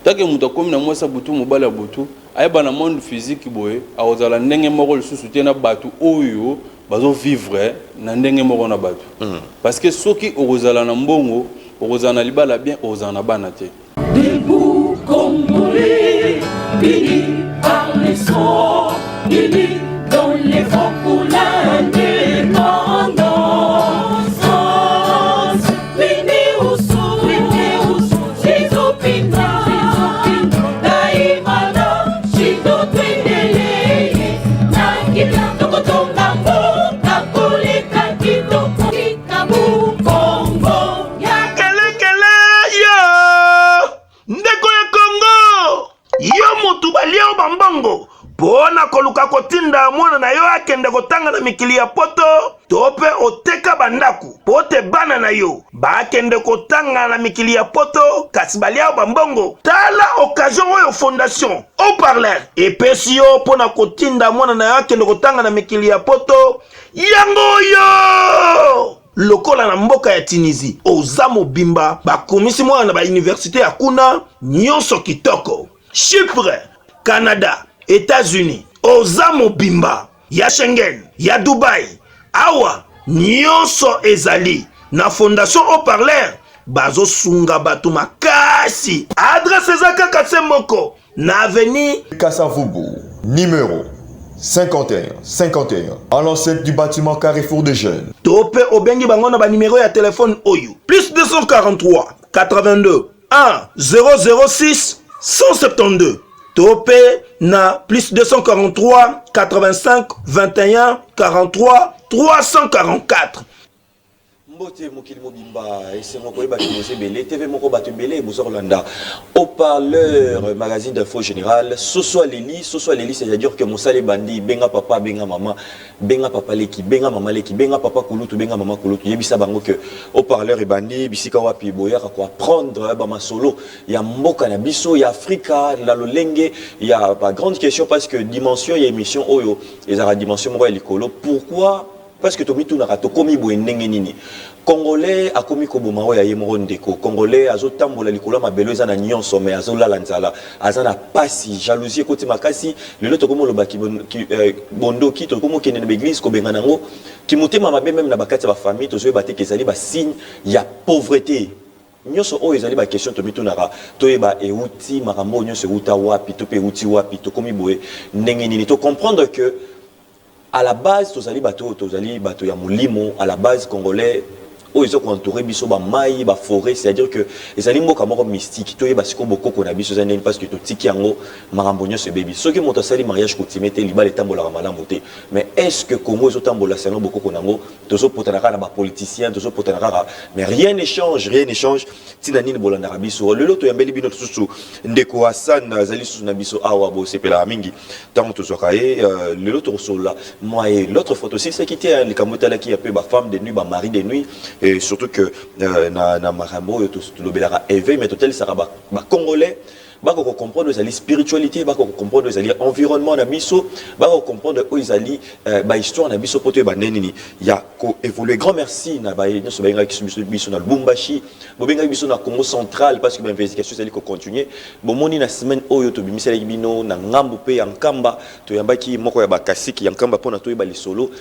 Tant que moto akomi na mwasi ya butu, mobali ya butu, ayeba na monde physique boye akozala ndenge moko lisusu te na bato oyo bazovivre na ndenge moko na bato. Parce que soki okozala na mbongo, okozala na libala bien, okozala na bana te. Debout Congolais, unis par les sons, unis dans les rangs pour l'indépendance. Unis au son, unis au son, Zizopina, Daimana, Shindo tuendelee, na kila tokotonga mboka koleka kitoko, Kikabu Congo. Kelekele yo, ndeko ya Kongo, yo motu balia yo bambongo mpo na koluka kotinda mwana na yo akende kotanga na mikili ya Poto, to mpe oteka bandako mpo te bana na yo bakende kotanga na mikili ya Poto, kasi balia yo bambongo. Tala occasion oyo Fondation Haut-Parleur epesi yo mpo na kotinda mwana na yo akende kotanga na mikili ya Poto. Yango oyo lokola na mboka ya Tunisie, oza mobimba, bakomisi mwana na bauniversité ya kuna, nyonso kitoko. Chypre, Canada, États-Unis, oza mobimba, ya Schengen, ya Dubai, awa nyonso ezali na Fondation Haut-Parleur. Bazosunga bato makasi. Adresse eza kaka se moko na avenue Kassavubu, numéro 51 51, à l'enceinte du bâtiment Carrefour des Jeunes. To mpe obengi bango na banimero ya telefone oyo: plus 243 82 1 006 172, to mpe na plus 243 85 21 43 344. Mbote mokili mobimba, esengo koyeba boza ebele. TV moko, bato ebele boza kolanda Haut-Parleur, magazine d'info générale. Soso aleli, soso aleli, c'est-à-dire que mosala ebandi. Benga papa, benga mama, benga papa leki, benga mama leki, benga papa kulutu, benga mama kulutu, yebisa bango que Haut-Parleur ebandi. Bisika wapi boyaka koapprendre bamasolo ya mboka na biso ya Afrika na lolenge ya bagrande question, parce que dimension ya émission oyo ezalaka dimension moko ya likolo. Pourquoi? Parce que tomitunaka, tokomi boye ndenge nini? Congolais akomi koboma oyo aye moko ndeko. Congolais azotambola likolo ya mabelo, eza na nyonso, mais azolala nzala, aza na pasi, jalousie ekoti makasi. Lelo tokomi oloba bondoki, tokomi okende na baeglise kobengana yango, kimotema mabe, même na bakati ya bafamille. Tozoyeba te ke ezali basigne ya pauvreté. Nyonso oyo ezali baquestion tomitunaka, toyeba euti makambo oyo nyonso euta wapi, to mpe euti wapi, tokomi boye ndenge nini. Tocomprendre que à la base tozali bato oyo tozali bato ya molimo. À la base, Congolais oyo eza koentoure biso bamai, baforêt, c'est-à-dire que ezali mboka moko mystique. Toyeba sikoyo bokoko na biso eza ndeni, parce que totiki yango, makambo nyonso ebebi. Soki moto asali mariage coutumier te, libala etambolaka malamu te. Mais est ce que Congo ezotambola selon bokoko nango? Tozopotana kaka na bapoliticien, tozopotana kaka, mais rien ne change, rien ne change. Ntina nini bolandaka biso? Lelo toyambeli bino lisusu ndeko Hassan, azali lisusu na biso awa. Bosepelaka mingi ntango tozwaka ye. Lelo tokosolola mwa ye. L'autre fois tosilisaki te likambo etalaki ya mpe bafemme de nuit, bamari de nuit, et surtout que na makambo oyo tolobelaka éveil, mais totalisaka bacongolais bakoka comprendre ezali spiritualité, bakoka comprendre ezali environnement na biso, bakoka comprendre oyo ezali bahistoire na biso, mpo toyeba nde nini ya koévolue. Grand merci na baye nyonso bayengaki biso na Lubumbashi, bobengaki biso na Congo Central, parce que bainvestigation ezali kocontinue. Bomoni na semaine oyo tobimiselaki bino na ngambu mpe ya Nkamba, toyambaki moko ya bakasiki ya Nkamba mpona toyeba lisolo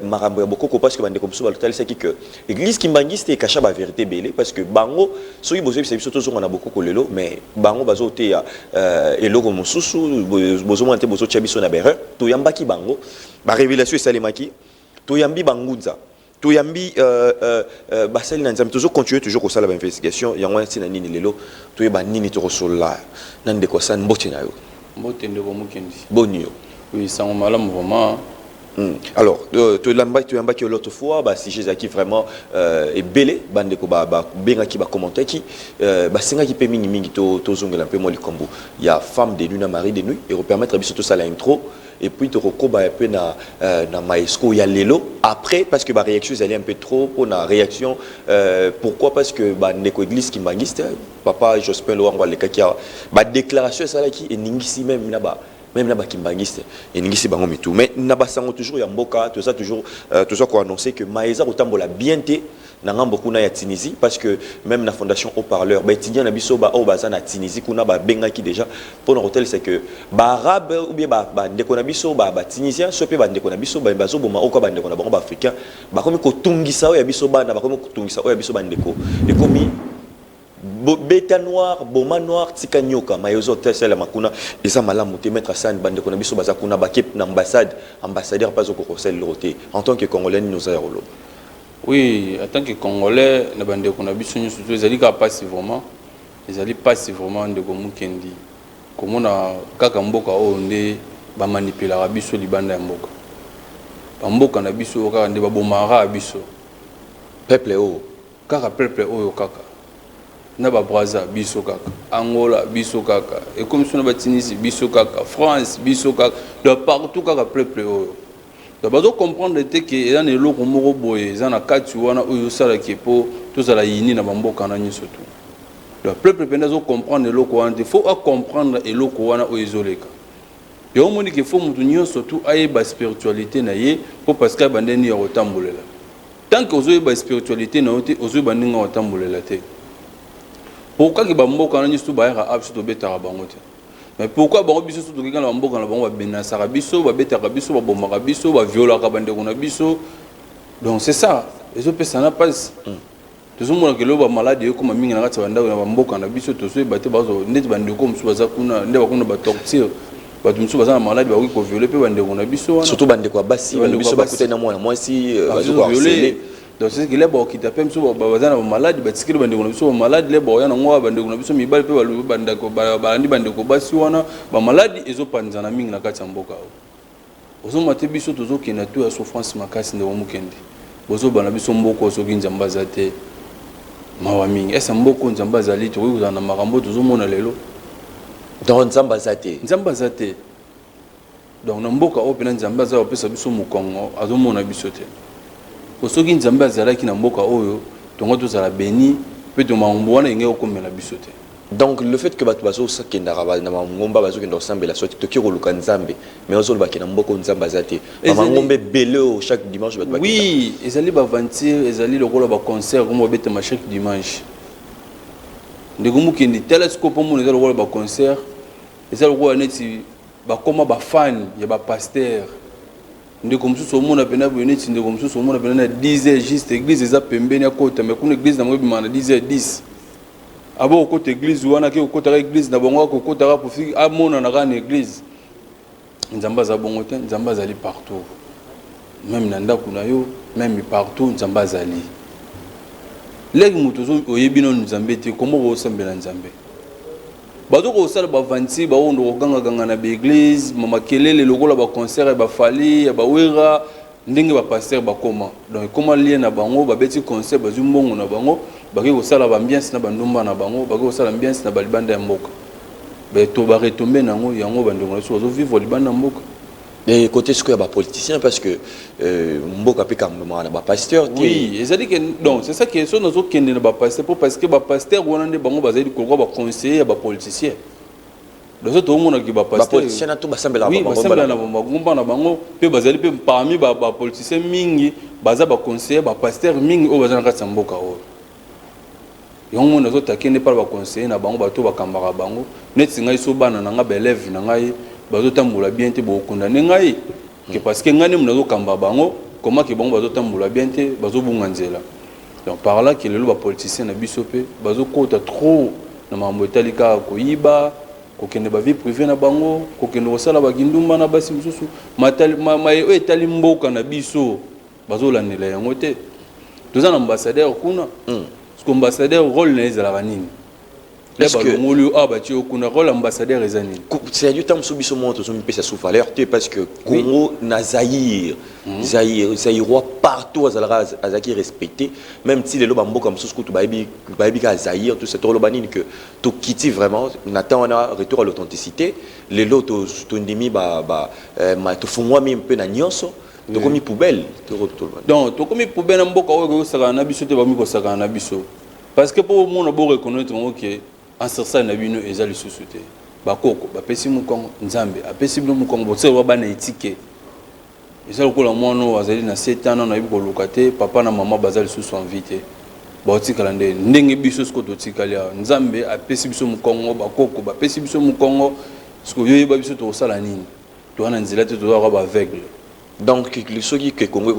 makambo ya bokoko, parce que bandeko mosusu balotalisaki que église kimbangiste ekacha bavérité ebele, parce que bango soki bozoyebisa biso tozonga na bokoko lelo, mais bango bazoteya eloko mosusu, bozomona te, bozotia biso na berreur. Toyambaki bango, barévélation esalemaki. Toyambi bangunza, toyambi basali na Nzambe. Tozocontinue toujours kosala bainvestigation. Yango wana ntina nini lelo toyeba nini tokosolola na ndeko Asani. Mbote na yo. Mbote, ndeko Mokendi. Boni yo? Oui, sango malamu vraiment. Alors, toyambaki l'autre fois, basujet ezalaki vraiment ebele. Bandeko babengaki, bakommentaki, basengaki mpe mingimingi tozongela mpe mwa likambo ya femme de nuit na mari de nuit. Ekopermettre biso tosala intro et puis tokokoba mpe na maestro ya lelo après, parce que baréaction ezali un peu trop mpona réaction. Pourquoi? Parce que bandeko église kimbangiste, papa Jospin Lowango alekaki awa, badéclaration esalaki eningisi même na bakimbangiste, eningisi bango mitu. Mais na basango toujours ya mboka, toza toujours toza koannonce que ma eza kotambola bien te. Na ngambo kuna ya Tunisie, parce que même la fondation Haut-Parleur, ba étudiant na biso ba oyo baza na Tunisie kuna, ba bengaki déjà pour na hôtel, c'est que ba arabe ou bien ba ndeko na biso ba tunisien, so pe ba ndeko na biso ba bazo boma oka ba ndeko na bango ba africain, bakomi kotungisa oyo ya biso bana, bakomi kotungisa oyo ya biso bandeko. Ekomi beta noir, boma noir, tika nyoka. Mayozo teselema kuna eza malamu te. Maître Hassan, bandeko na biso baza kuna, bake na ambassade, ambassadeur mpe azokoka kosala eloko te. En tant que Congolais, nini oza ya koloba? Oui, en tant que Congolais, na bandeko na biso nyonso to, ezali kaka mpasi vraiment, ezali mpasi vraiment, ndeko Mokendi, komona kaka mboka oyo nde bamanipulaka biso libanda ya mboka. Bamboka na biso oyo kaka nde babomaka kaka biso. Peuple oyo. Kaka peuple oyo kaka na babraza biso kaka, Angola biso kaka, ekomi so na baTunisie biso kaka, France biso kaka, donc partout kaka peuple oyo. Donc bazocomprendre te ke eza na eloko moko boye eza na kati wana oyo osalaki mpo tozala yini na bamboka na nyonso tu. Donc peuple mpenza azocomprendre eloko wana te. Faut acomprendre eloko wana oyo ezoleka. Yango omoni ke faut motu nyonso tu ayeba spiritualité na ye, mpo parce que ayeba ndenge ya kotambolela. Tant que ozoyeba spiritualité na yo te, ozoyeba ndenge ya kotambolela te. Pourquoi ke bamboka wana nyonso bayaka a biso tobetaka bango te? Mais pourquoi bango, biso so tokeka na bamboka na bango, babenasaka biso, babetaka biso, babomaka biso, baviolaka bandeko na biso? Donc c'est ça ezopesa na mpasi. Tozomona ke lelo bamaladi ekóma mingi na kati ya bandako na bamboka na biso. Tozoyeba te, bazo ndeti bandeko mosusu baza kuna nde bakuna batorture bato mosusu baza na maladi, bakoki kovioler mpe bandeko na biso wana. Surtout bandeko ya basi. Bandeko biso ya basi. Bakutani na mwana mwasi, bazoviole. bazokoharceler. Donc c'est que le bakokita mpe biso baza na bamaladi, batikeli bandeko na biso bamaladi. Le baoya nango awa, bandeko na biso mibali mpe bandeko balandi bandeko basi wana, bamaladi ezopanzana mingi na kati ya mboka oyo. Ozomona te, biso tozokenda to ya souffrance makasi. Ndeko Mokende, bozobana biso mboka oyo, soki Nzambe aza te, mawa mingi. Ese mboka oyo Nzambe azali, tokoki kozala na makambo oyo tozomona lelo? Donc Nzambe aza te? Nzambe aza te. Donc na mboka oyo mpena Nzambe aza kopesa biso mokongo, azomona biso te. Po soki Nzambe azalaki na mboka oyo, tongo tozala beni mpe to makambo wana engeki kokomela biso te. Donc le fait que bato bazokendaka na bangomba, bazokenda kosambela, soki toki koluka Nzambe, mais ozolobaki na mboka oyo Nzambe aza te? Bamangomba ebele oyo chaque dimanche bato bakenda. Oui, ezali baaventure, ezali lokola baconcert komo babetama chaque dimanche. Ndeko Mokendi, tala sikoyo, mpo mona eza lokola baconcert, eza lokola neti bakoma bafani ya bapasteur. Ndeko mosusu omona mpena boye, neti ndeko mosusu omona mpena na 10 heures juste, église eza pembeni, akota, mais kuna église nango ebimaka na 10 heures 10. Abo kokota église wana, ake kokotaka église na bango, akokotaka pofi amonana kaka na église. Nzambe aza bongo te. Nzambe azali partout, même na ndako na yo, même partout Nzambe azali. Leki moto oyebi nanu Nzambe te, kombo kosambela Nzambe, bazo kosala bavanti, baondo kogangaganga na baeglise, makelele lokola baconcert ya baFally, ya baWerra, ndenge bapasteur bakoma. Donc ekoma lien na bango, babeti concert, bazwi mbongo na bango, bake kosala baambiance na bandumba na bango, bake kosala ambiance na balibanda ya mboka. To baretombe nango yango, bandeko na biso bazovivre libanda ya mboka. Mais côté sikoyo ya bapoliticien, parce que mboka mpe kambemaka na bapasteur te. Oui, ezali ke donc c'est ça que so nazokende na bapasteur, po parce que bapasteur wana nde bango bazali kolokwa baconseiller ya bapoliticien. Donc so tomonaki bapoliticien na to basambelaka. Oui, basambela na bangomba na bango mpe bazali mpe parmi bapoliticien mingi, baza baconseiller bapasteur mingi oyo baza na kati ya mboka oyo. Yango mona nazotake nde mpala baconseiller na bango, bato bakambaka bango. Neti ngai, so bana na ngai, baélève na ngai bazotambola bien te, bokondane ngai ke parce que ngai nde mo nazokamba bango. Koma ke bango bazotambola bien te, bazobunga nzela. Donc par là ke lelo bapoliticien na biso mpe bazokota trop na makambo etali kaka koyiba, kokende bavie privé na bango, kokende kosala bakindumba na basi mosusu. Oyo etali mboka na biso, bazolandela yango te. Toza na ambassadeur kuna. Parce que ambassadeur, rôle na ye ezalaka nini? Balongoli yo awa, batie yo kuna, rôle ambassadeur eza nini? C'est-à-dire ntango mosusu biso moko tozomipesa sous valeur te, parce que Congo na Zaïre, Zaïre, Zaïrois partout azalaka, azalaki respecté. Même ti lelo bamboka mosusu kutu bayebi kaka Zaïre, tout ça. Tokoloba nini que tokiti vraiment na temps wana, retour à l'authenticité? Lelo tondimi, tofungwami mpe na nyonso, tokomi poubelle. Donc tokomi poubelle na mboka oyo. Ekosakana na biso te, bakomi kosakana na biso, parce que mpo omona, boreconnaître yango ke ancestral na bino eza lisusu te. Bakoko bapesi mokongo, Nzambe apesi bino mokongo, botikali bana etike. Eza lokola mwana oyo azali na 7 ans, nano ayebi koluka te, papa na mama baza lisusu en vie te, baotikala nde ndenge biso sikoyo totikali awa. Nzambe apesi biso mokongo, bakoko bapesi biso mokongo. Sikoyo yo oyeba biso tokosala nini? Toza na nzela te, toza kaka baaveugle. Donc soki ke Congo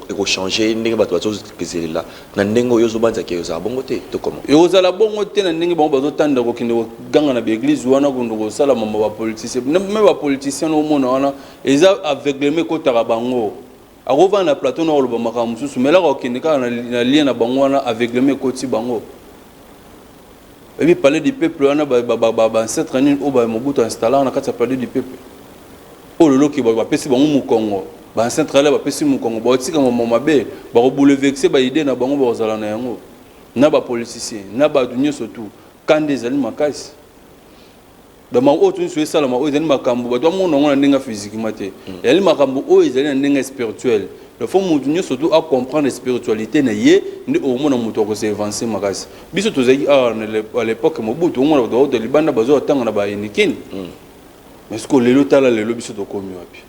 ekochange ndenge bato bazokezelela na ndenge oyo ozobanzaki, ezala bongo te to comment? Ekozala bongo te na ndenge bango bazotanda kokende koganga na baeglise wana, kokende kosala mama bapoliticien. Me bapoliticien omona wana eza aveuglement ekotaka bango. Akovanda na plateau na koloba makambo mosusu, mais elaka kokende kaka na lien na bango wana, aveuglement ekoti bango. Oyebi Palais du Peuple wana, baancêtre nini oyo Mobutu installa na kati ya Palais du Peuple oyo loloki bapesi bango mokongo? Baancêtre ale bapesi mokongo, baotika mama mabe, bakobouleverse baide na bango, bakozala na yango na bapoliticien na bato nyonso tu. Kanda ezali makasi. Donc oyo nyonso esalama oyo ezali makambo bato bamona yango na ndenge physiquement te, ezali makambo oyo ezali na ndenge spirituel. Donc faut motu nyonso tu acomprendre spiritualité na ye, nde okomona moto akose makasi. Biso tozalaki awa à l'époque Mobutu, omona bato bauta libanda bazotanga na baenikini. Mais siko lelo, tala lelo biso tokomi wapi?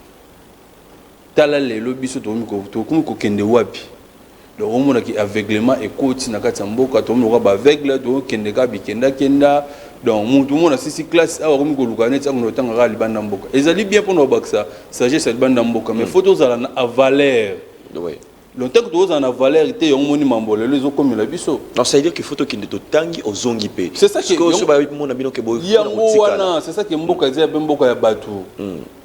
Tala lelo biso tokomi kokende wapi? Donc omonaki aveuglement ekoti na kati ya mboka, tokomi lokola baaveugle, tokokende kaka bikendakenda. Donc mutu omona sisi classe awa akomi koluka neti akende kotanga kaka libanda mboka. Ezali bien mpona kobakisa sagesse ya libanda mboka, mais faut tozala na valeur. Longtemps que tozala na valeur te, yango moni mambo lelo ezokomela biso. Non, ça veut dire qu'il faut tokende, totangi, ozongi mpe. C'est ça que so bamona bino ke yango wana, c'est ça que mboka eza mpe mboka ya bato.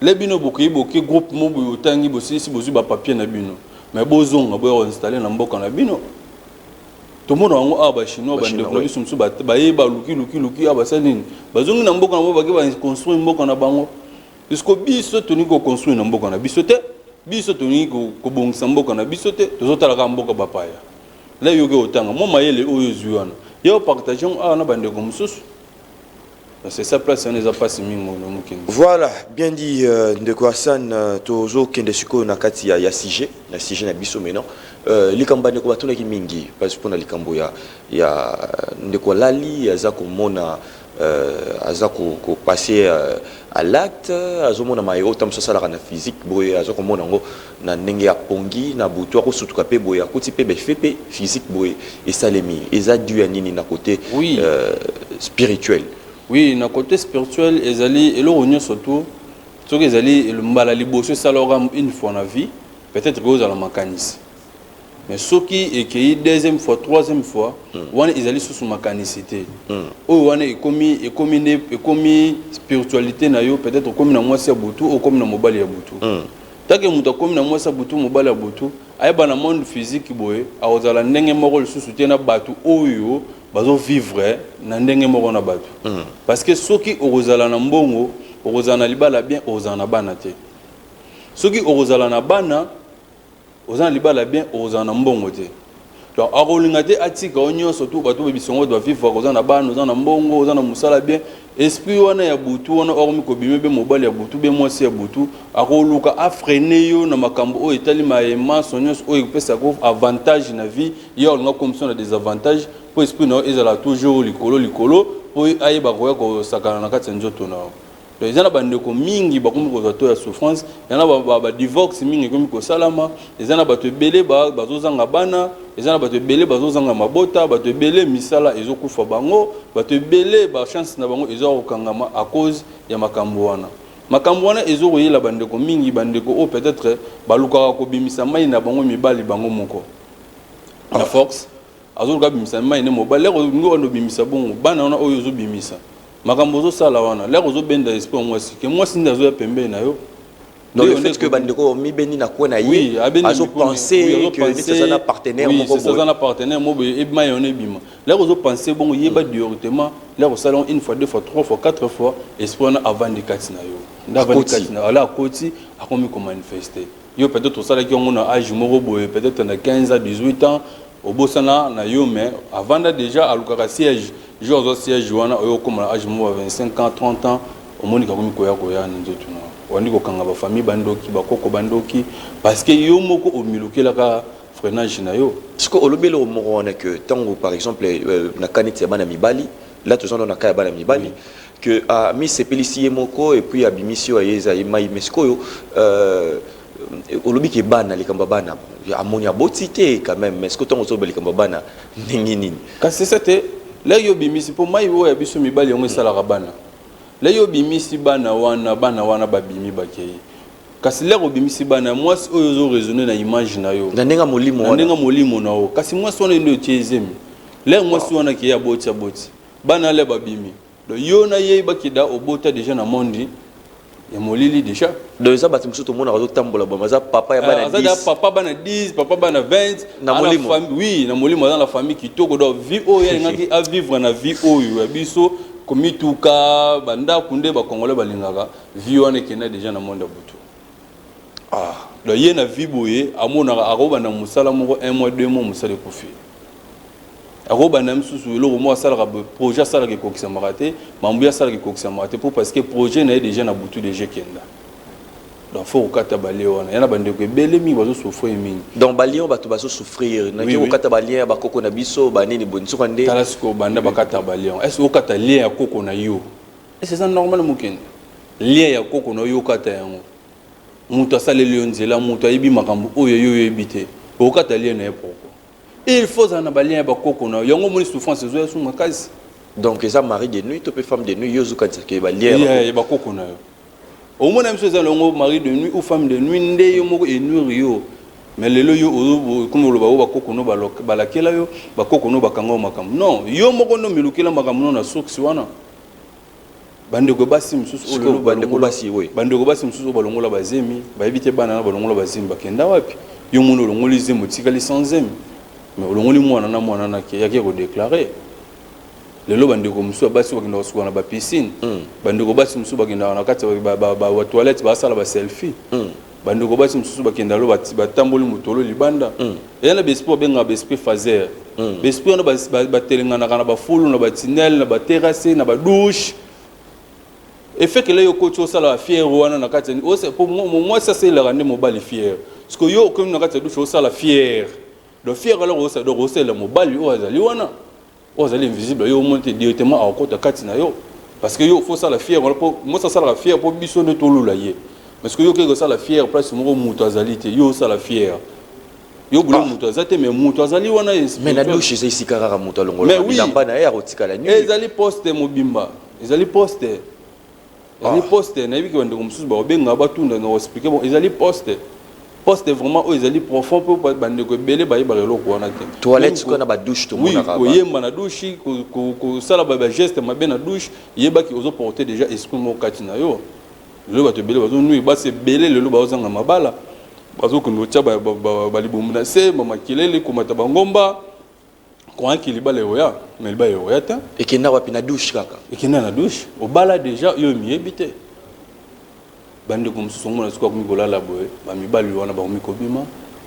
Le bino bokoyi boke groupe mo boye, otangi, bosilisi, bozwi bapapier na bino, mais bozonga, boya koinstalle na mboka na bino. Tomona yango awa, bachinois, bandeko na biso mosusu baye, baluki luki luki awa, basali nini? Bazongi na mboka na bango, bake baconstruire mboka na bango. Puisque biso tolingi koconstruire na mboka na biso te, biso tolingi kobongisa mboka na biso te, tozotala kaka mboka bapaya. La yoki otanga mwa mayele oyo ozwi wana, ya opartage yango awa na bandeko mosusu. C'est ça, place wana eza mpasi mingi na mokili. Voilà, bien dit, ndeko Hassan. Tozokende sikoyo na kati ya sujet na sujet na biso maintenant. Likambo bandeko batunaki mingi, parce mpona likambo ya ndeko alali, aza komona, aza kopasser à l'acte, azomona maye oyo mosu asalaka na physique boye, aza komona yango na ndenge ya pongi na butu, akosutuka mpe boye, akuti mpe baeffet mpe physique boye esalemi. Eza dû ya nini na côté spirituel? Oui, na côté spirituel, ezali eloko nyonso tu soki ezali mbala liboso esalaka une fois na vie, peut-être que ozala makanisi. Mais soki ekei deuxième fois, troisième fois, wana ezali susu makanisi te. Oyo wana ekomi nde ekomi spiritualité na yo. Peut-être okomi na mwasi ya butu, okomi na mobali ya butu. Tant que moto akomi na mwasi ya butu, mobali ya butu, ayeba na monde physique boye akozala ndenge moko lisusu te na bato oyo bazovivre na ndenge moko na bato. Parce que soki okozala na mbongo, okozala na libala bien, okozala na bana te. Soki okozala na bana, oza na libala bien, okozala na mbongo te. Donc akolinga te atika o nyonso tu bato bisongo bavivre, oza na bana, oza na mbongo, oza na mosala bien. Esprit wana ya butu wana akomi kobima, be mobali ya butu, be mwasi ya butu, akoluka afreiner yo na makambo oyo etali mayemanso nyonso oyo epesaka avantage na vie. Ye alinga komisa na désavantage, mpo esprit na yo ezala toujours likolo likolo, mpo ayeba koya kosakana na kati ya nzoto na yo. Donc eza na bandeko mingi bakomi kozwa to ya souffrance, eza na badivorce mingi ekomi kosalama, eza na bato ebele bazozanga bana, eza na bato ebele bazozanga mabota, bato ebele misala ezokufa bango, bato ebele bachance na bango eza kokangama à cause ya makambo wana. Makambo wana ezokoyela bandeko mingi, bandeko oyo peut-être balukaka kobimisa mai na bango mibali bango moko na force. Azoluka abimisa mai ne mobali. Lere olingi wana obimisa bongo bana wana oyo ozobimisa, makambo ozosala wana, lere ozobenda esprit ya mwasi, ke mwasi nde azoya pembeni na yo. Donc le fait que bandeko mibeni na kwe na ye, azopenser que neti aza na partenaire moko boye, aza na partenaire moko boye, ebima ye wana, ebima. Lere ozopenser bongo, yeba directement, lere osala yango une fois, deux fois, trois fois, quatre fois, esprit wana avandi kati na yo, nde avandi kati na ala, akoti, akomi komanifester yo. Peut-être osalaki yango na age moko boye, peut-être na 15 à 18 ans, obosana na yo, mais avanda déjà, alukaka siège. Jour azwa siège wana, oyo okóma na age moko ya 25 ans, 30 ans, omoni kakomi koya koya na nzoto na wandi, kokanga bafamille, bandoki, bakoko bandoki, parce que yo moko omilukelaka freinage na yo. Siko olobi eloko moko wana ke ntango, par exemple, na ka neti ya bana mibali, là toza na ka ya bana mibali, que amisepelisi ye moko et puis abimisi oyo aye, eza ye mai. Mais sikoyo Olobi ke bana, likambo ya bana, amoni aboti te quand même, mais est-ce que ntango ozoloba likambo ya bana, ndenge nini? Kasi eza te leki obimisi, mpo mai oyo ya biso mibali yango esalaka bana. Leki obimisi bana wana, bana wana babimi, bakei. Kasi lere obimisi bana, mwasi oyo ozoraisonner na image na yo, na ndenge ya molimo na wana, ndenge molimo na yo, kasi mwasi wana nde otie ezemi. Lere mwasi wana kei, aboti, aboti bana, le babimi. Donc yo na ye bakida, obota déjà na monde ya molili déjà. Donc eza bato mosusu tomonaka azotambola boye, aza papa ya bana aza déjà 10. Papa bana 10, papa bana 20. Na Aza molimo. Oui, na molimo, aza na famille kitoko. Donc vie oyo alingaki avivre na vie oyo ya biso, komituka, bandako nde bacongolais balingaka, vie wana ekenda déjà na monde ya butu. Donc ye na vie boye amonaka akobanda mosala moko, un mois, 2 mois, mosala ekufi. Akobanda mosusu eloko moko asalaka boye, projet asalaka ekokisamaka te, mambo ye asalaka ekokisamaka te, mpo parce que projet na ye déjà na butu déjà ekenda. Donc faut kokata balien wana ya na bandeko ebele mingi bazosouffrir mingi. Donc balien, bato bazosouffrir naki kokata balien ya bakoko na biso, banini boye, nsuka nde Tala sikoyo, banda bakata balien, est ce okata lien ya koko na yo, est ce eza normal? Mokende lien ya koko na yo, okata yango. Moto asaleli yo nzela, moto ayebi makambo oyo yo oyebi te, okata lien na ye pourquoi? Il faut ozala na balien ya bakoko na yo. Yango omoni souffrance ezoya su makasi. Donc eza mari de nuit to mpe femme de nuit, yo ozokanisa ke balien ya bakoko na yo. Omona biso eza longo mari de nuit ou femme de nuit, nde yo moko enuire yo. Mais lelo yo komi oloba oyo bakoko no balakela yo, bakoko no bakanga yo makambo. Non, yo moko nde omilukela makambo no na source wana. Bandeko basi mosusu oyo Sikoyo lelo bandeko balongola basi, oui. Bandeko basi mosusu oyo balongola bazemi, bayebi te bana na balongola bazemi bakenda wapi. Yo moni olongoli zemi, otikali sans zemi, mais olongoli mwana na mwana na ke yaki kodéclarer. Lelo bandeko mosusu ya basi bakendaka kosuka na bapiscine. Bandeko basi mosusu bakendaka na kati ya batoilette, basala baselfie. Bandeko basi mosusu bakenda lo batamboli motolo libanda. Eza na baesprit babengaka baesprit faser. Baesprit wana batelenganaka na bafulu, na batunnel, na baterrasse, na badouche. Efekele yo okoti, osala bafiere wana na kati ya po mwasi asalelaka nde mobali fiere. Parce que yo okomi na kati ya douche, osala fiere. Donc fiere alors osala, donc osalela mobali oyo azali wana, oyo azali invisible. Yo omoni te, directement akokota kati na yo, parce que yo faut osala fiere wana, po mwasi asalaka fiere mpo biso nde tolula ye. Parce que yo okeki kosala fiere place moko moto azali te, yo osala fiere, yo bule moto aza te, mais moto azali wana. Mais na spirituel. Douche eza esika kaka moto alongola Mais oui. bilamba na ye, akotikala nu. Ezali poste mobimba, ezali poste, ezali poste. Nayebi ke bandeko mosusu bakobenga, batunda na koexpliquer. Bon, ezali poste, poste vraiment oyo ezali profond, mpo bandeko ebele bayebaka eloko wana te. Toilette Même sikoyo na badouche oui, tomonaka koyemba na douche, kosala bageste mabe na douche, yebaki ozoporte déjà esprit moko kati na yo. Lelo bato ebele bazonui, basi ebele lelo bazozanga mabala, bazokende kotia balibumbu na se, bamakelele, komata bangomba, koyaki libala ekoya, mais libala ekoya te. Ekenda wapi? Na douche kaka? Ekenda na douche. Obala déjà, yo miyebi te. Bandeko mosusu omona soki bakomi kolala boye, bamibali wana bakomi kobima,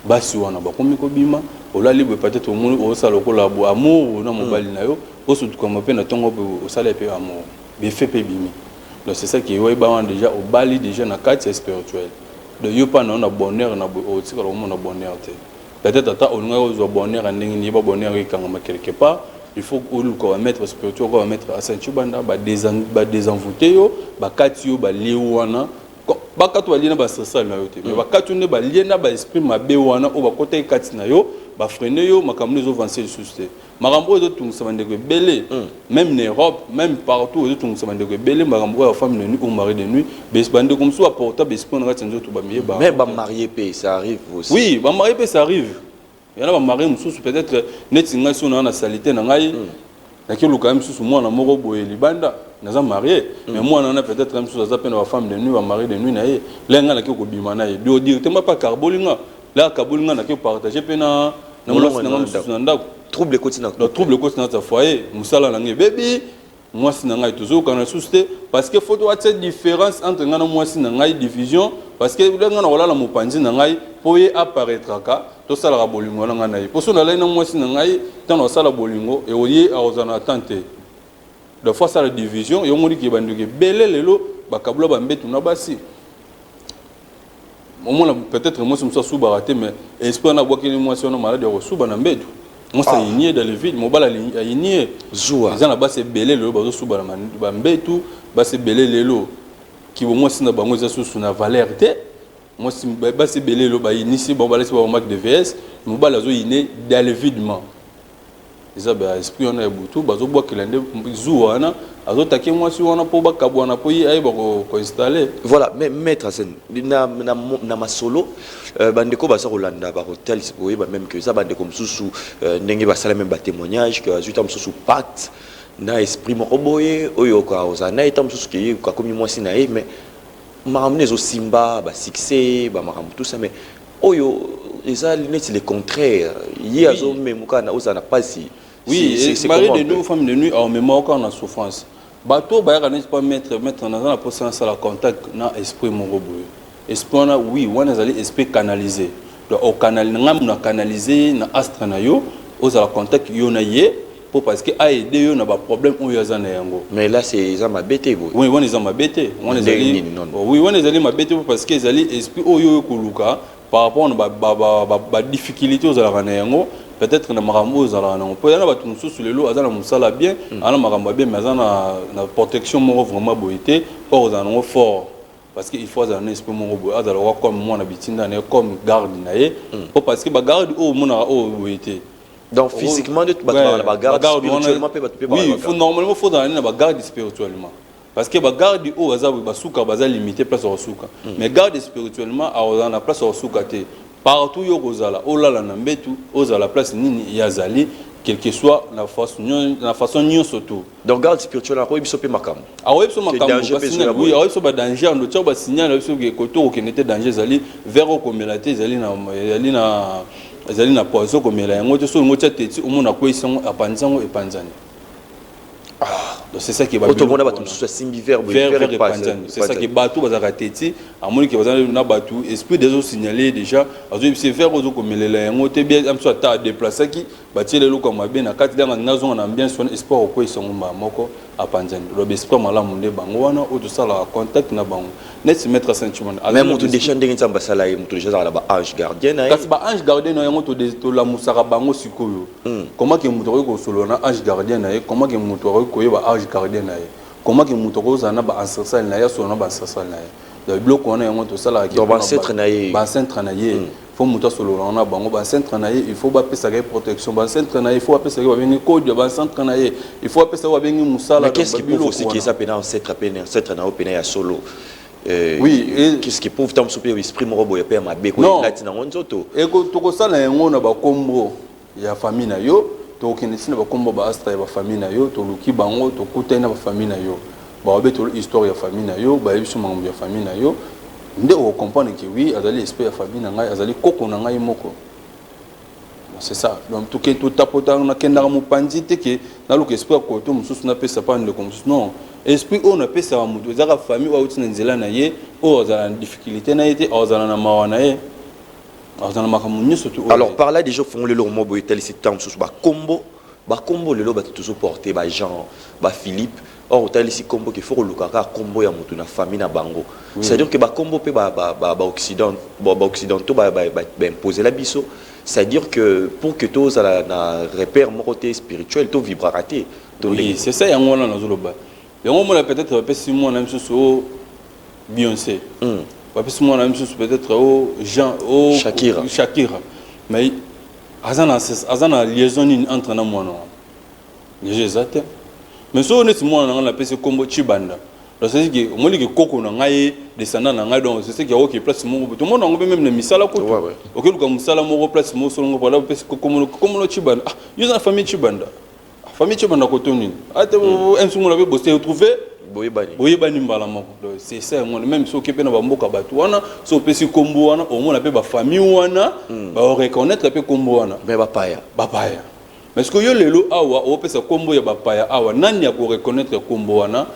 basi wana bakomi kobima. Olali boye, peut-être omoni osala lokola bo amour na mobali na yo, osutukama mpe na ntongo boye, osala mpe amour, befe mpe ebimi. Donc c'est ça qui oyeba wana déjà obali déjà na kati ya spirituel. Donc yo mpa na yo na bonheur na boye, otikala komona bonheur te. Peut-être ata olingaki ozwa bonheur ya ndenge nini, yeba bonheur ekangama quelque part. Il faut oluka bamaître spirituel, oka bamaître asanti banda badésenvoûte yo, bakati yo balie wana. Bakati balie na baancestral na yo te, mais bakati yo nde balie na baesprit mabe wana oyo bakotaki kati na yo, bafreiner yo, makambo nde ezoavancer lisusu te. Makambo oyo ezotungisa bandeko ebele, même na Europe, même partout, ezotungisa bandeko ebele, makambo oyo ya femme de nuit ou mari de nuit. Bandeko mosusu baporta baesprit na kati ya nzoto, bamiyeba. Mais bamarié mpe, ça arrive aussi? Oui, bamarié mpe ça arrive. Yana bamarié mosusu, peut-être neti ngai, so naa na salite na ngai, nakiluka ye mosusu mwana moko boye libanda, naza marié, mais mwana wana peut-être ye mosusu aza mpe na bafemme de nuit, bamari de nuit na ye. Le ngai naki kobima na ye dio directement mpe akarboli nga. Le akaboli nga, naki partage mpe na mwasi na ngai mosusu na ndako. Trouble ekoti na Donc trouble ekoti na kati ya foyer, mosala na ngai ebebi, mwasi na ngai tozokana lisusu te, parce que faut toatia différence entre ngai na mwasi na ngai, division, parce que nde ngai na kolala mopanzi na ngai mpo ye apparaîtraka, tosalaka bolingo na ngai na ye. Mpo so nalali na mwasi na ngai, ntango asala bolingo, ye akozala na temps te. Donc faut asala division. Yo moniki bandeko ebele lelo bakabula bambetu na basi. Omona peut-être mwasi mosusu asubaka te, mais esprit wana abwakeli mwasi wana maladi ya kosuba na mbetu. Mwasi ayinie dans le vide, mobali ayinie. Zuwa. Eza na basi ebele lelo bazosuba na bambetu. Basi ebele lelo kibo mwasi na bango eza susu na valeur te. Mwasi, basi ebele lelo bayinisi bango, balati bango marque de VS, mobali azoyine dans le videment. Eza ba esprit wana ya butu bazobwakela nde zuwa wana, azotake mwasi wana mpo bakabwana, mpo ye ayeba koinstaller. Voilà, mais maître Arsène, na masolo, bandeko baza kolanda, bakotalisa koyeba même que eza bandeko mosusu, ndenge basala même batémoignage que azwi ta mosusu pacte na esprit moko boye oyo kozala na ye, ta mosusu ke ye akomi mwasi na ye, mais makambo nde ezosimba, basuccès, bamakambo, tout ça, mais oyo eza neti le contraire, ye azomemuka na ozala na pasi. Oui, mari de nuit, femme de nuit, aomema kaka na souffrance. Bato oyo bayaka neti pa maître, maître, naza na mposa nasala contact na esprit moko boye. Esprit wana, oui, wana ezali esprit canalisé. Donc ocanal ngambu na canalisé ye na astre na yo, ozala contact yo na ye, mpo parce que aide yo na baproblème oyo aza na yango. Mais là, c'est eza mabe te boye? Oui, wana eza mabe te. Wana Ndenge ezali nini, non? Oui, wana ezali mabe te, parce que ezali esprit oyo oyo koluka par rapport na badifficulté ozalaka na yango, peut-être na makambo oyo ozalaka na yango. Mpo eza na bato mosusu lelo aza na mosala bien, aza na makambo ya bien, mais aza na protection moko vraiment boye te. Or ozala nango fort, parce que il faut azala na esprit moko boye, azala kwa comme mwana bitinda na ye, comme garde na ye, mpo parce que bagarde oyo omonaka oyo boye te. Donc physiquement nde bato bazala na bagarde, spirituellement mpe bato mpe Oui, faut, normalement faut ozala na bagarde spirituellement, parce que bagarde oyo baza boye, basuka, baza limité place ya kosuka. Mais garde spirituellement akozala na place ya kosuka te. Partout yo kozala, olala na mbetu, ozala place nini, ye azali, quel que soit na façon nyonso to. Donc garde spirituel akoyebi biso mpe makambo. Akoyebi biso makambo. Danger mpe ezoya. Oui, akoyebi biso badanger, ando tia basignal biso ke koto okende te, danger ezali. Verre okomela te, ezali na poison, komela yango te. So olingo tia teti, omona akweyisi yango, apanzi yango, epanzani. Donc c'est ça qui est. Otomona bato mosusu asimbi verre. Verre epanzani. C'est ça qui, bato bazalaka teti, amoni ke baza na bato, esprit déjà osignale déjà, azoyebisa verre ozokomelela yango te. Bien, mosusu ata adeplasaki, batiela eloko ya mabe na kati, danga nazonga na ambiance wana, esprit akokweyisa yango mbala moko, apanzani. Loba esprit malamu nde bango wana oyo tosalaka contact na bango, neti maître Saint-Chimon. Mais moto déjà, ndenge Nzambe asala ye, moto déjà azalaka na baange gardien na ye. Kasi baange gardien na yango, tolamusaka bango sikoyo. Comment ke moto akoki kosolola na ange gardien na ye? Comment ke moto akoki koyeba ange gardien na ye? Comment ke moto akozala na baancestral na ye, asolola na baancestral na ye? Donc biloko wana yango tosalaka. Donc baancêtre na ye. Baancêtre na ye, faut moto asolola na bango. Baancêtre na ye, il faut bapesaka ye protection. Baancêtre na ye, il faut bapesaka ye, babengi code ya baancêtre na ye, il faut bapesaka, babengi mosala. Mais qu'est-ce qui prouve aussi que eza pena ancêtre, pena ancêtre na yo pena ya solo? Oui. Qu'est-ce qui prouve? Ntango mosusu mpe esprit moko boye mpe ya mabe koelati nango nzoto. Tokosala yango na bakombo ya famille na yo, tokokende ntina bakombo baastre ya bafamille na yo, toluki bango, tokutani na bafamille na yo, baobetolo histoire ya famille na yo, bayebi so makambo ya famille na yo, nde okocomprendre ke oui, azali esprit ya famille na ngai, azali koko na ngai moko. C'est ça. Donc toke totapota, nakendaka mopanzi te ke naluka esprit ya koto mosusu, napesa pa ndeko mosusu. Non, esprit oyo napesaka moto ezaka famille oyo auti na nzela na ye, oyo azala na difficulté na ye te, azala na mawa na ye, azala na makambo nyonso to. Alors par là déjà ofongoli eloko moko boye, etalisi ntango mosusu bakombo lelo bato tozoporte, bajean, baphilippe. Or otalisi kombo ke faut koluka kaka kombo ya motu na famille na bango, c'est-à-dire que bakombo mpe baoccidentaux baimposela biso, c'est-à-dire que pour que tozala na repère moko te spirituel, tovibraka te. Oui, c'est ça. Yango wana nazoloba yango, omona peut-être bapesi mwana mosusu o Beyoncé, bapesi mwana mosusu peut-être o Jean o Shakira. Shakira, mais aza na liaison nini entre na mwana wana? Liaison eza te. Mais soki neti mwana na ngai napesi nkombo Chibanda, donc c'est que omoni ke koko na ngai, descendant na ngai, donc c'est ce que akoki place moko boye, tomona yango mpe même na misala kutu. Okeluka mosala moko place moko solongo, pala opesi komona Chibanda, ah, yo oza na famille Chibanda. Ah, famille Chibanda koto nini ate msungula mpe bose retrouve. Boyebani. Boyebani mbala moko. Donc c'est ça yango. Même soki mpe na bamboka bato wana, so opesi nkombo wana, omona mpe bafamille wana baoreconnaître mpe nkombo wana. Mais bapaya? Bapaya. Mais ce que yo lelo awa opesa nkombo ya bapaya awa, nani akoreconnaître nkombo wana?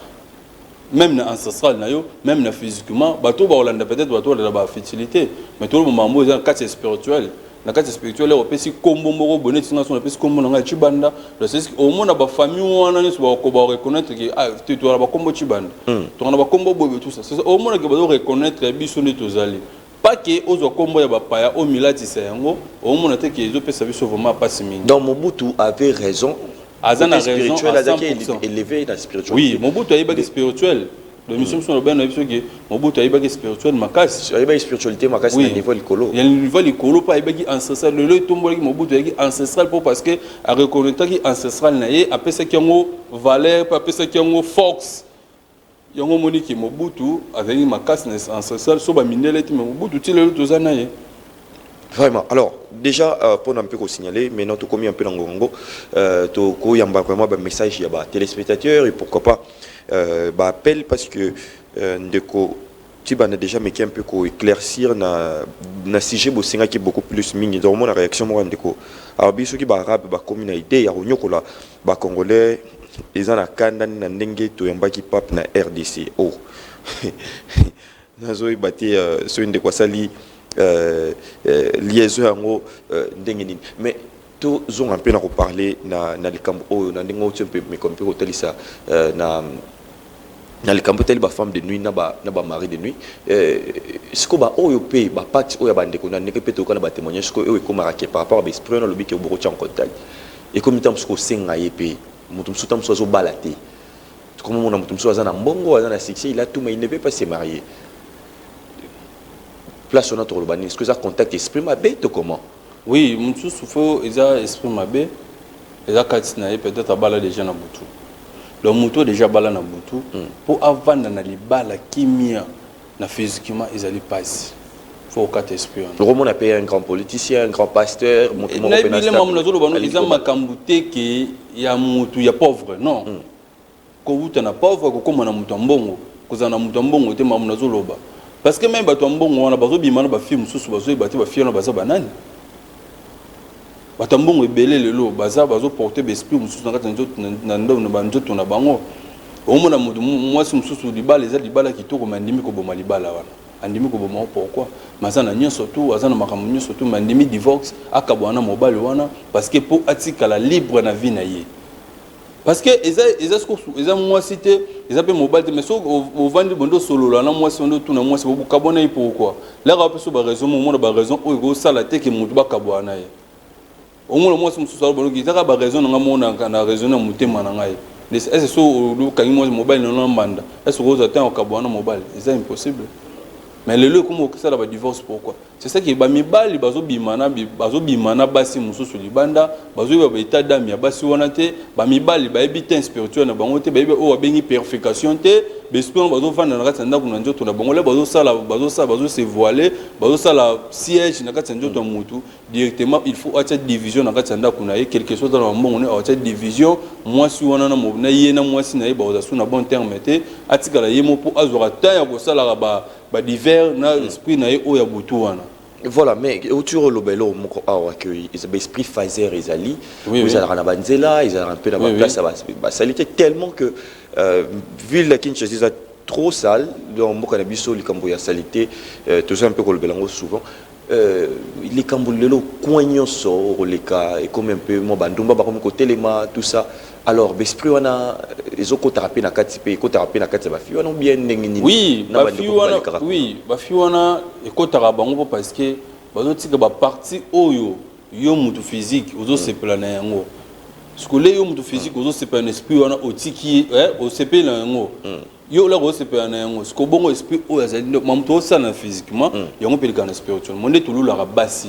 Même na ancestral na yo, même na physiquement, bato baolanda, peut-être bato balanda bafertilité, mais tolo mambo eza na kati ya spirituel. Na kati ya spirituel, opesi nkombo moko boye, neti nga so napesi nkombo na ngai Chibanda, donc c'est omona bafamille wana nyonso bareconnaître ke ah, tozala bakombo Chibanda, tokana bakombo boye, tout ça. Omona ke bazo reconnaître biso nde tozali pas ke ozwa nkombo ya bapaya oyo milatisa yango, omona te ke ezopesa biso vraiment mpasi mingi. Donc Mobutu avait raison. Aza na raison spirituel. À azalaki 100%. élevé na spiritualité. Oui, Mobutu ayebaki spirituel. Donc mission mosusu nalobai na biso ke Mobutu ayebaki spirituel makasi. Ayebaki spiritualité makasi na niveau likolo. Ya niveau likolo, mpo ayebaki ancestral. Lelo etombolaki Mobutu, ayaki ancestral mpo parce que areconnectaki ancestral na ye, apesaki yango valeur mpe apesaki yango force. Yango omoniki Mobutu azalaki makasi na ancestral. So bamindele te, mais Mobutu ti lelo toza na ye. Vraiment. Alors, déjà, pour un peu signaler, maintenant, tout comme un peu dans Ngongo, tout il y a vraiment un message, il y a des téléspectateurs et pourquoi pas, bah, appel parce que, ndeko, tu as déjà mais un peu ko éclaircir na sujet bosenga qui beaucoup plus mingi. Donc, moi, la réaction, moi, ndeko, alors, biso qui ba arabe, ba comme une idée, ya ronyokola, ba congolais, eza na kanda na ndenge toyambaki pape na RDC. Oh. Nazoyeba te soki ndeko asali liaison yango ndenge nini, mais tozonga mpe na koparle na likambo oyo na ndenge oti mpe meko mpe kotalisa na likambo etali bafemme de nuit na bamari de nuit. Sikoyo baoyo mpe bapacte oyo ya bandeko na ndenge mpe toyoka na batémoignage, sikoyo oyo ekomaka ke par rapport à baesprit wana, alobi ke bokotia en contact, ekomi ntango mosusu kosenga ye mpe moto mosusu, ntango mosusu azobala te. Komomona moto mosusu aza na mbongo, aza na succès, il a tout, mais il ne peut pas se marier. Place wana tokoloba nini? Est-ce que eza contact esprit mabe to comment? Oui, mosusu fo eza esprit mabe eza kati na ye. Peut-être abala déjà na butu. Donc moto oyo déjà abala na butu, mpo avanda na libala kimia na physiquement ezali mpasi, fo okata esprit wana. Tokomona mpe un grand politicien, un grand pasteur, moto moko mpe na nayebi makambo nazoloba no alingi eza kobala. Makambo te ke ya motu ya pauvre, non. Kowuta na pauvre kokóma na moto ya mbongo, kozala na moto ya mbongo te. Makambo nazoloba, parce que même bato ya mbongo wana bazobima na bafille mosusu, bazoyeba te bafille wana baza banani. Bato ya mbongo ebele lelo baza bazoporte baesprit mosusu na kati ya nzoto, na banzoto na bango. Omona moto mwasi mosusu, libala eza libala kitoko, mais andimi koboma libala wana. Andimi koboma ngo pourquoi? Mais aza na nyonso tu, aza na makambo nyonso tu, mais andimi divorce, akabwana na mobali wana, parce que mpo atikala libre na vie na ye. Parce que eza siko eza mwasi te, eza mpe mobali te. Mais soki ovandi bondo, osolola na mwasi wana, otuna mwasi bokabwana ye pourquoi, laka mpe so baraison, momona baraison oyo ekosala te ke motu bakabwana na ye. Omona mwasi mosusu aloba ezaka baraison na ngai moko na raison ya motema na ngai. Ese so okangi mwasi mobali na mbanda, ese okozwa te okabwana na mobali? Eza impossible. Mais lelo ekoma okosala badivorce pourquoi? C'est ça que bamibali bazobima na basi mosusu libanda, bazoyeba baétat d'âme ya basi wana te. Bamibali bayebi te spirituel na bango te, bayebi oyo babengi purification te. Baesprit wana bazovanda na kati ya ndako na nzoto na bango. Le bazosala bazose voiler, bazosala siège na kati ya nzoto ya motu directement. Il faut atia division na kati ya ndako na ye, quelque chose na bambongo ne, atia division. Mwasi wana na ye na mwasi na ye bakozala su na bon terme te. Atikala ye mo mpo azwaka temps ya kosalaka badivers na esprit na ye oyo ya butu wana. Voilà, mais outi oloba eloko moko awa ke eza baesprit faser ezali ezalaka na banzela, ezalaka mpe na baplace ya basali te, tellement que ville ya Kinshasa eza trop sale. Donc mboka na biso, likambo ya salité, toza mpe kolobela yango souvent. Likambo lelo, coin nyonso okoleka ekomi mpe mwa bandumba bakomi kotelema, tout ça. Alors baesprit wana ezokotaka mpe na kati, mpe ekotaka mpe na kati ya bafille wana ou bien ndenge nini? Oui, Na bafille bandeko wana balekaka kuna. Oui, bafille wana ekɔtaka bango mpo parce que bazotika baparti oyo yo mutu physique ozosepela na yango. Sikole yo mutu physique ozosepela na esprit wana, otiki osepeli na yango, yo olaka osepela na yango. Siko bongo esprit oyo azali nde mamutu osala na physiquement, yango mpe elekaka na spirituellement. Nde tolulaka basi,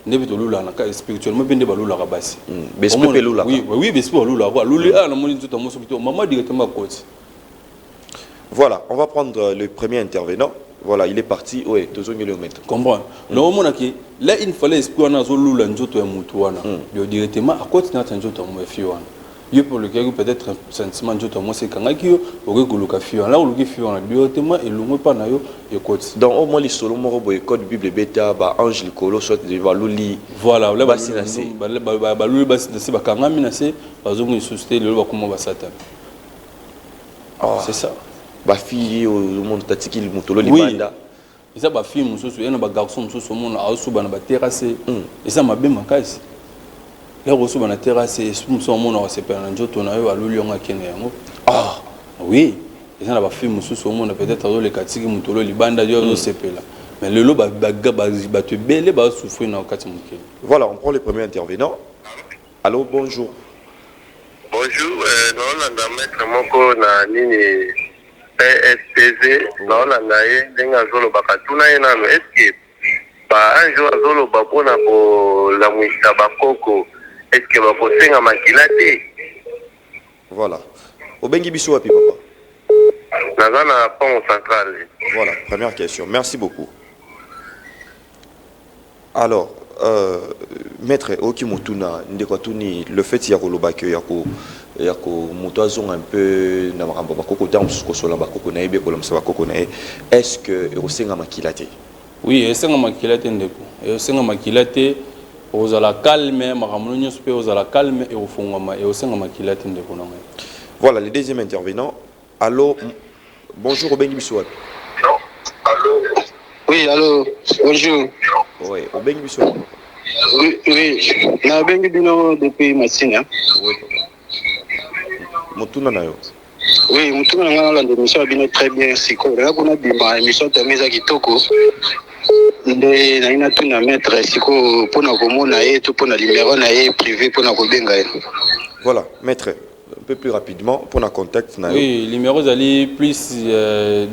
nde mpe tolulaka na spirituellement, mpe nde balulaka basi. Baesprit mpe elulaka. Oui, baesprit balulaka. Aluli ah, namoni nzoto ya moso kitoko, mama, directement akoti. Voilà, on va prendre le premier intervenant. Voilà, il est parti. Oui, tozongeli yo, maître. Comprendre. Donc omonaki là, il fallait esprit wana azolula nzoto ya motu wana yo directement akoti na kati ya nzoto ya fille wana. Yo mpe olukaki peut-être sentiment, nzoto ya mwasi ekangaki yo, okoki koluka fille wana. La oluki fille wana directement, elongwe mpa na yo, ekoti. Donc au moins lisolo moko boye, code Bible ebeta ba ange likolo, soit baluli Voilà, là, basi na se. Baluli basi na se, bakangami na se, bazongi lisusu te. Lelo bakoma basatana. Ah. C'est ça. Bafille omona tatiki motolo Oui. libanda. Eza bafille mosusu ye na bagarçon mosusu, omona aosuba na baterrasse, eza mabe makasi. Lero osuba na terrasse, esprit mosusu omona akosepela na nzoto na yo, aluli yango, akende yango. Ah. Oui, eza na bafille mosusu, omona peut-être azoleka, tiki motolo libanda, yo azosepela. Mais lelo bato ebele bazosouffrir na kati ya mokili. Voilà, on prend le premier intervenant. Allô, bonjour. Bonjour, naolanda maître moko na nini. PSTV, naolanda ye ndenge azolobaka. Tuna ye nano, est-ce ba un jour azoloba mpona kolamwisa bakoko, est-ce bakosenga makila te? Voilà. Obengi biso wapi, papa? Naza na Pont Central. Voilà, première question. Merci beaucoup. Alors, maître oki motuna ndeko atuni le fait ya koloba ke ya ko moto azonga un peu na makambo bakoko, ntango mosusu kosola bakoko na ye be kolamisa bakoko na ye, est ce que ekosenga makila te? Oui, esenga makila te, ndeko, esenga makila te. Ozala calme, makambo nyonso mpe ozala calme, ekofungwama. Ekosenga makila te, ndeko na ngai. Voilà, le deuxième intervenant. Allo, bonjour, obengi biso wapi? Oui, allô, bonjour. Oui, obengi biso wapi? Oui, nabengi bino depuis Masina. Oui, papa. Motuna na yo. Oui, motuna na ngai, nalanda émission ya bino très bien. Sikoyo naza kuna bima émission tame eza kitoko nde nayi natuna maître sikoyo mpona komona ye to mpona numéro na ye privé mpona kobenga ye. Voilà, maître, un peu plus rapidement pour la contact na yo. Oui, numéro ezali plus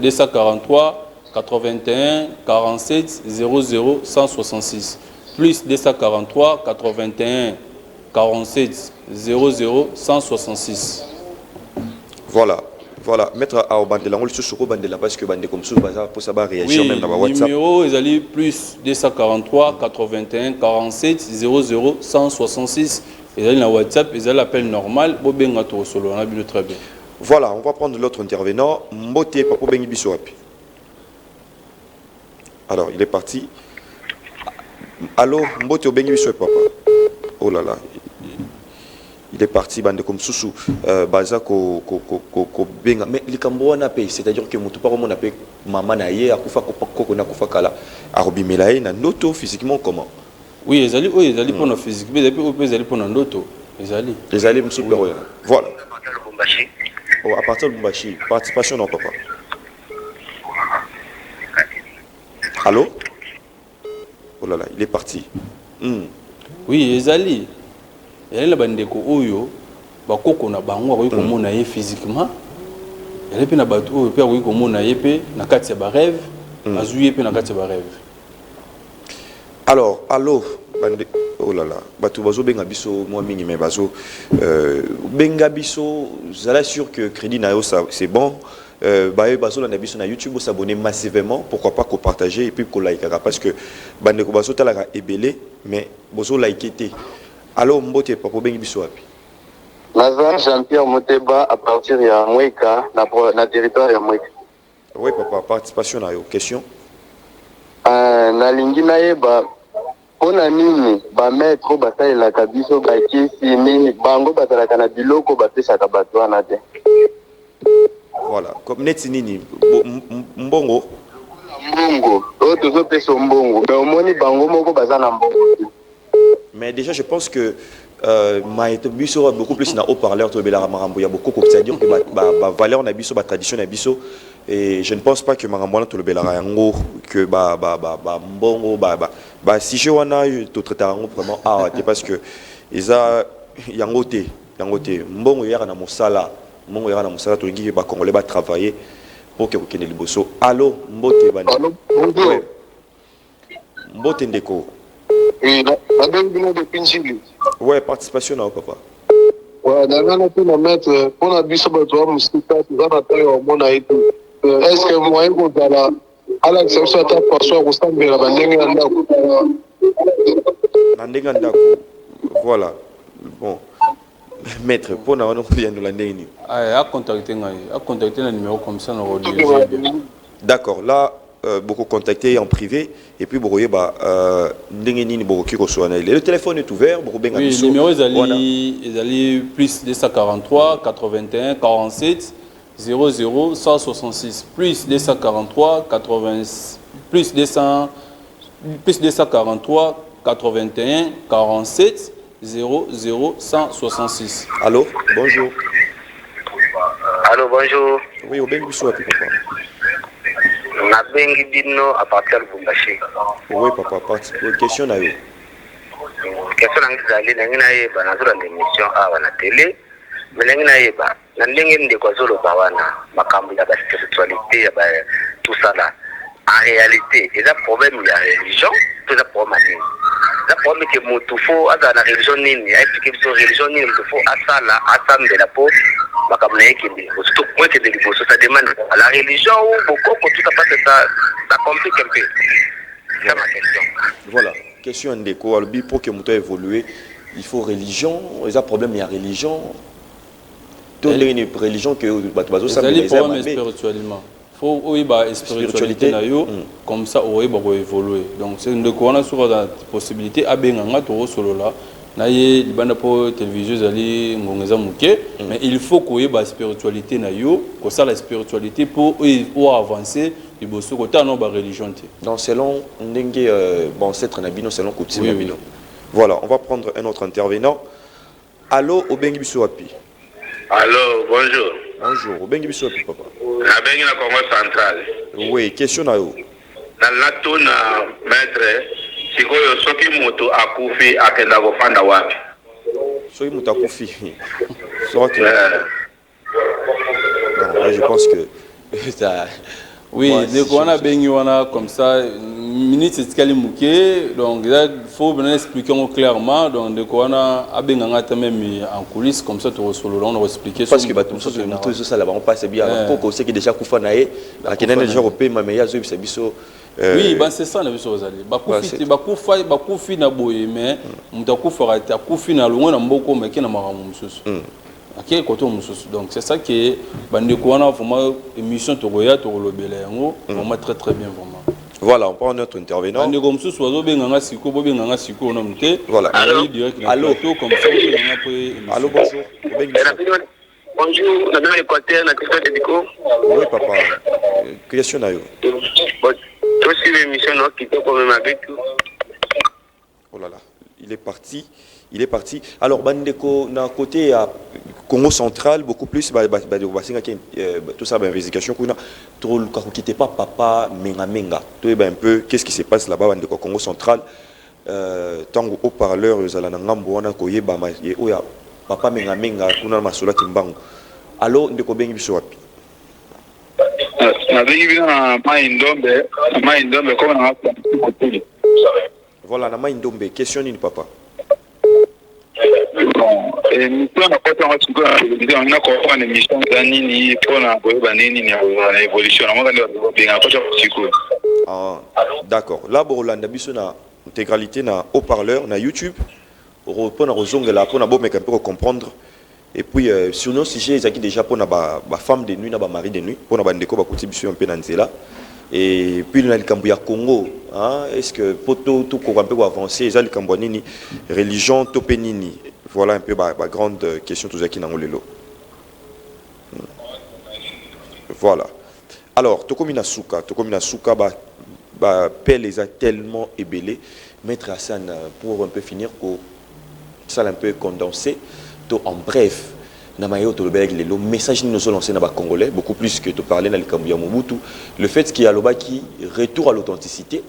243 81 47 00 166, plus 243 81 47 00 166. Voilà, maître, aobandela yango lisusu, kobandela parce que bandeko mosusu baza mposa baréagir Oui, même na bawhatsapp. Numéro ezali plus 243 81 47 00 166. Ezali na WhatsApp, ezali appel normal. Bobenga, tokosolola na bino très bien. Voilà, on va prendre l'autre intervenant. Mbote, papa, obengi biso wapi? Alors, il est parti. Allo, mbote, obengi biso wapi, papa? Oh là là, il est parti. Bandeko mosusu baza ko benga mais likambo wana mpe, c'est-à-dire que moto mpo akomona mpe mama na ye akufa, koko na akufa kala, akobimela ye na ndoto physiquement, comment? Oui, ezali oyo ezali mpona physique mpe ezali mpe oyo mpe ezali mpona ndoto ezali. Ezali mosusu mpe oyo. Voilà. Oh, à partir de Lubumbashi, participation, non, papa. Allô? Oh là là, il est parti. Oui, ezali na bandeko oyo bakoko na bango akoki komona ye physiquement, ezali mpe na bato oyo mpe akoki komona ye mpe na kati ya barêve, azwi ye mpe na kati ya barêve. Alors, allo, bande, oh là là, bato bazo benga biso mwa mingi, mais bazo benga biso, zala sûr que crédit na yo ça c'est bon. Ba bazo landa biso na YouTube, s'abonner massivement, pourquoi pas ko partager et puis ko liker, parce que bande ko bazo talaka ebele mais bozo liker te. Allo, mbote, papa, bengi biso wapi? Naza Jean-Pierre Moteba à partir ya Mweka na territoire ya Mweka. Oui, papa, participation na yo, question. Nalingi nayeba mpona nini bamaître oyo basalelaka biso bakisi nini, bango bazalaka na biloko bapesaka bato wana te. Voilà, comme neti nini? Mbongo? Mbongo oyo tozopesa, mbongo, mais omoni bango moko baza na mbongo te. Mais déjà, je pense que maître, biso beaucoup plus na haut-parleur tobelaka makambo ya bokoko, c'est-à-dire que ba valeur na biso, ba tradition na biso, et je ne pense pas que makambo wana tolobelaka yango, que ba mbongo, ba sujet wana totraitaka yango vraiment awa te, parce que eza yango te, yango te. Mbongo eyaka na mosala, mbongo eyaka na mosala. Tolingi bacongolais batravailler pour que kokende liboso. Allo, mbote bani? Allô, bonjour. Ouais. Mbote, ndeko. Oui, nabengi bino depuis Njili. Ouais, participation na yo, papa. Ouais, nanga natuna maître, mpona biso bato ya mosika, toza na ntango ya komona ye te, est ce que moyen kozala alakisa biso ata façon ya kosambela bandenge ya ndako? Na ndenge ya ndako, voilà. Bon, maître, mpona wana koyandola ndenge nini? Acontacte ngai, acontacte na numéro comme ça na kodirige bien. D'accord, là beaucoup contacter en privé et puis bokoyeba ndenge nini bokoki koswana. Le téléphone est ouvert, bokobenga Oui, biso. numéro Wana. ezali plus 243 81 47 00 166, plus 243 80 plus 200 plus 243 81 47 00 166. Allô, bonjour. Allô, bonjour. Oui, obengi biso wapi, papa? Nabengi bino à partir ya Lubumbashi. Oui, papa, question na yo. Question na ngai ezali, ndenge nayeba, nazolanda émission awa na télé, mais ndenge nayeba Na ndenge ndeko azoloba wana, makambo ya ba spiritualité, ya ba tout ça là, en réalité eza problème ya religion to eza problème ya nini? Eza problème ke motu fo azala na religion nini? Aexpliquer biso religion nini motu fo asala, asambela mpo makambo na ye ekende liboso to mo ekende liboso. Ça demande la religion ou bokoko, tout ça, parce que ça complique un peu. C'est ça ma question. Voilà question ya ndeko. Alobi pour que moto évolue, il faut religion. Eza problème ya religion to ndenge nini? Religion ke bato bazosambela ezali eza ya problème mabe? Spirituellement, faut oyeba spiritualité Spiritualité. na yo, comme ça oyeba koévolue. Donc c'est ndeko wana, soki aza na possibilité, abenga nga, tokosolola na ye libanda mpo télévision ezali, ngonga eza moke. Mais il faut koyeba spiritualité na yo, kosala spiritualité mpo oavance liboso, kotala nao bareligion te. Donc selon ndenge bancêtre na bino, selon coutume na bino. Voilà, on va prendre un autre intervenant. Allo, obengi biso wapi? Allô, bonjour. Bonjour, obengi biso wapi, papa? Nabengi na Congo Central. Oui, question na yo. Na natuna maître, sikoyo soki moto akufi, akenda kofanda wapi? Soki moto akufi, soki non, là, je pense que ça Oui, Moi, ndeko wana abengi wana comme ça, minute etikali moke, donc eza faut bena expliquer yango clairement. Donc ndeko wana abenganga ata même en coulisse, comme ça tokosolola, on expliquer. Parce que bato mosusu, moto ezosala bango mpasi bien, koko oseki déjà kufa na ye, akendani déjà kopema, mais ye azoyebisa biso Oui, bancestral na biso bazali, bakufi te, bakufa, bakufi na boye, mais moto akufaka te, akufi na longwe na mboka, mais ake na makambo mosusu, ake koto mosusu. Donc c'est ça que bandeko wana, vraiment émission tokoya, tokolobela yango vraiment très très bien, vraiment. Voilà, on prend notre intervenant. Bandeko mosusu bazobenganga sikoyo, bobenganga sikoyo nanu te. Voilà. Azali direct na Allô. plateau, comme ça bobenganga mpo émission. Allô, bonjour, obengi biso? Bonjour, nabenga Équateur, na question Dediko. Oui papa, question na yo. Bon, tosuivre émission na kitoko mema bitu. Oh là là, il est parti, il est parti. Alors bandeko na côté ya Congo Central, beaucoup plus ba ba ba basengaki tout ça, ba investigation kuna, toluka kokite pas papa Menga Menga, toyeba un peu qu'est-ce qui se passe là-bas. Bandeko Congo Central, ntango haut-parleur ezala na ngambo wana, koyeba oyo ya papa Menga Menga kuna na masolo ya Kimbangu. Allo, ndeko, obengi biso wapi? Nabengi bino na Mai Ndombe, na Mai Ndombe, koma na moteli. Voilà, na Mai Ndombe. Question nini, papa? Bon, émission na koti yango sikoyo na télévision, na comprendre émission eza nini, mpona koyeba ndenge nini ya kozala na évolution na moka nde bato babenga koti yango sikoyo. Ah, d'accord. Là, bolanda biso na intégralité na haut-parleur na YouTube mpona kozongela, mpona bomeka mpe comprendre. Et puis sur nos sujets ezalaki déjà mpona bafemme de nuit na bamari de nuit, mpona bandeko bakuti biso mpe na nzela. Et puis na likambo ya Congo, hein, est ce que po tokoka mpe koavancer, eza likambo ya nini, religion to mpe nini? Voilà un peu ba grande question tozalaki nango lelo. Voilà, alors tokomi na suka, tokomi na suka. Baappel eza tellement ebele. Maître Hassan, pour un peu finir, ko sala un peu condensé to en bref na maye tolobelaki lelo, message nini ozolancer na bacongolais, beaucoup plus que toparler na likambo ya Mobutu, le fait qu'il alobaki retour à l'authenticité?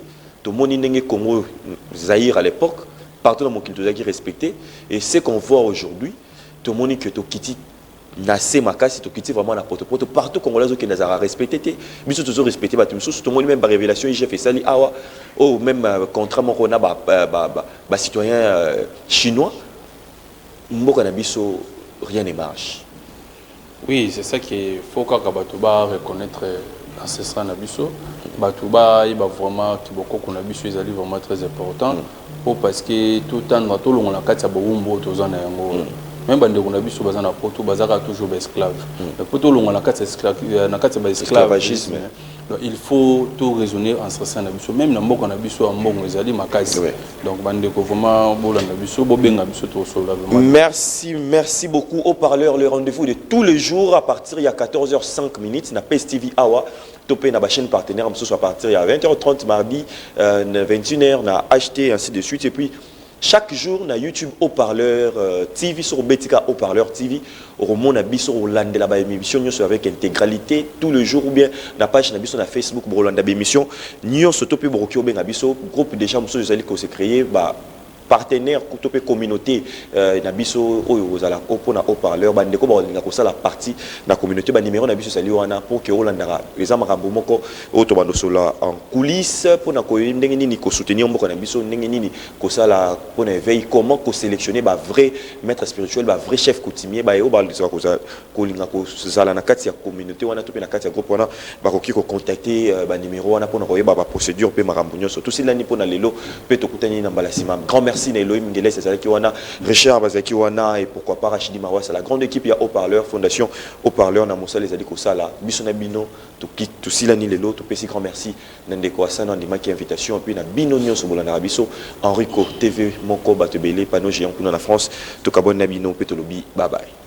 Tomoni ndenge Congo Zaïre à l'époque, partout dans mokili tozalaki respecté, et ce qu'on voit aujourd'hui, tomoni que tokiti na se makasi, tokiti vraiment na potopoto. Partout congolais azokende, azalaka respecté te. Biso tozo respecté bato mosusu. Tomoni même barévélation IGF esali awa oyo, même contrat moko na bacitoyen chinois. Mboka na biso, rien ne marche. Oui, c'est ça qu'il faut kaka bato ba reconnaître ancestral na biso, bato bayeba vraiment ki bokoko na biso ezali vraiment très important po parce que totanga, tolongola na kati ya bowumbu oyo toza na yango. Même bandeko na biso baza na poto, bazaka toujours baesclave, mais po tolongola na kati ya baesclavagisme, donc il faut tout raisonner ancestral na biso. Même na mboka na biso ya mbongo ezali makasi. Donc bandeko, vraiment bolanda biso, bobenga biso, tosolola vraiment. Merci, merci beaucoup. Au parleur, le rendez-vous de tous les jours à partir de 14h05 minutes na PES TV awa, topé na ba chaîne partenaire mosusu à partir de 20h30 mardi, 21h na HT, ainsi de suite. Et puis chaque jour na YouTube, haut-parleur TV, sur Betika haut-parleur TV, okomona biso, olandela ba émission nyonso avec intégralité tous les jours, ou bien na page na biso na Facebook, bolanda ba émission nyonso. To pe bokoki obenga biso. Groupe déjà mosusu ezali ko se créer ba Partenaire to mpe communauté na biso oyo kozala mpona haut-parleur, bandeko bakolinga kosala partie na communauté, banimero na biso ezali wana pour ke olandaka. Eza makambo moko oyo tobandosola en coulisse mpona koyeba ndenge nini kosoutenir mboka na biso, ndenge nini kosala mpona éveil, comment kosélectionner bavrai maître spirituel, bavrai chef coutumier. Baye oyo balingaka kolinga kozala na kati ya communauté wana to mpe na kati ya groupe wana, bakoki kocontacter banimero wana mpona koyeba baprocédure mpe makambo nyonso. Tosilani mpona lelo mpe tokutani na mbala nsima. Grand merci na Elohim Ngeles ezalaki wana, Richard bazalaki wana, et pourquoi pas Rachidi Mawasa, la grande équipe ya haut-parleur, fondation haut-parleur na mosala ezali kosala biso na bino. Tosilani lelo, topesi grand merci na ndeko Asana andimaki invitation, mpe na bino nyonso bolandaka biso, Enrico TV moko bato ebele, panneau géant kuna na France. Tokabwani na bino mpe tolobi bye bye.